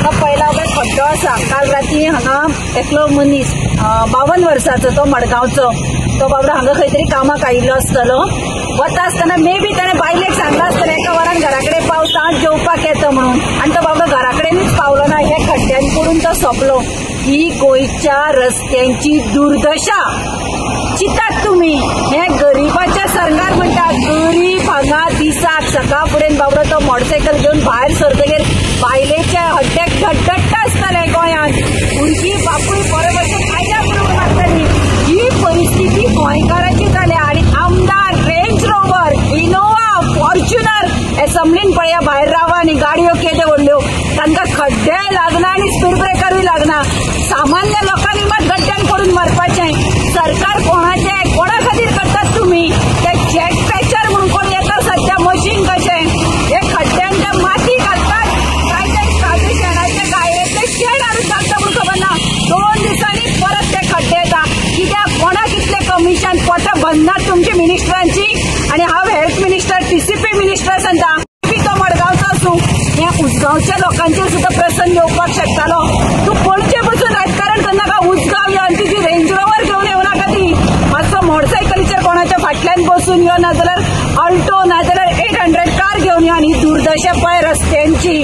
हांगा पयला पळय खड्डो आसा. काल राती हांगा एकलो मनीस 52 वर्साचो, तो मडगांवचो, तो बाबडो हांगा खंय तरी कामाक आयिल्लो आसतलो. वता आसतना मे बी ताणें बायलेक सांगलां आसतलें एका वरान घरा कडेन पावता, जेवपाक येता म्हणून, आनी तो बाबडो घरा कडेनूच पावलो ना. हे खड्ड्यान पडून तो सोंपलो. ही गोंयच्या रस्त्यांची दुर्दशा चिंतात तुमी. हे गरीबाच्या सरकार म्हणटा, गरीब हांगा दिसाक सकाळ फुडें बाबडो तो मोटरसायकल घेवन भायर सरतगीर बायलेच्या हड्ड्याक धडधडटा आसतलें. गोंयांत भुरगीं बापूय बरे भशेन आयल्या पडून मारतली. ही परिस्थिती गोंयकारांची जाल्या. आनी आमदार रेंज रोवर, इनोवा, फॉर्च्युनर एसेंब्लीन पळया भायर रावा आनी गाडयो केद्यो व्हडल्यो, तांकां खड्डेय लागना आनी स्पीड ब्रेकरूय लागना. सामान्य लोकांनी मात गड्ड्यान पडून मरपाचें. सरकार कोणाचें, कोणा खातीर करतात तुमी? ते जेट पॅचर म्हणून कोण येता सद्या मशीन कशें, हे खड्ड्यान ते माती घालतात, काय ते काजू शेणाचें गायेचें शेण हाडून घालता म्हणून खबर ना. 2 दिसांनी परत ते खड्डे येता. कित्याक कोणाक कितलें कमिशन, पोटां भरनात तुमची मिनिस्टरांची. आनी हांव हेल्थ मिनिस्टर, TCP minister सांगता, तो मडगांवचो आसूं, हे उसगांवच्या लोकांचेर सुद्दां प्रसन्न येवपाक शकतालो. तूं पणजे बसून राजकारण करनाका. उसगांव यो आनी तुजी रेंज रोवर घेवन येवं नाका. ती मातसो मोटरसायकलीचेर कोणाच्या फाटल्यान बसून यो, नाजाल्यार अल्टो, नाजाल्यार 800 कार घेवन यो. आनी दुर्दशा पळय रस्त्यांची.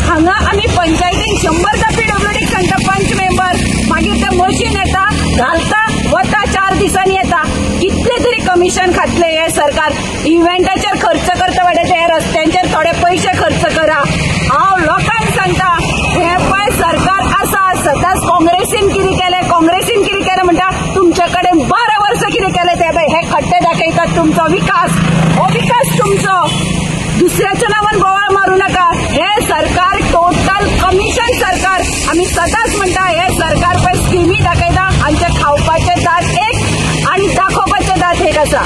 हांगा आमी पंचायतीन 100 PWD सांगता, पंच मेंबर, मागीर ते मशीन येता, घालता, वता, 4 दिसांनी येता. कितले तरी कमिशन खातले हे सरकार. इव्हेंटाचेर खर्च करता वाटेचे, हे रस्त्यांचेर थोडे पयशे खर्च करा. हांव लोकांक सांगता, हे पळय सरकार आसा, सदांच काँग्रेसीन कितें केलें, काँग्रेसीन कितें केलें म्हणटा. तुमचे कडेन 12 वर्सां कितें केलें ते पळय हे खड्डे दाखयतात तुमचो विकास. हो विकास तुमचो, दुसऱ्याच्या नांवान बोवाळ मारू नाका. हे सरकार टोटल कमिशन सरकार. आमी सदांच म्हणटा, हे सरकार पळय स्किमी दाखयता, आमच्या खावपाचे दांत एक आनी दाखोवपाचे दांत एक आसा.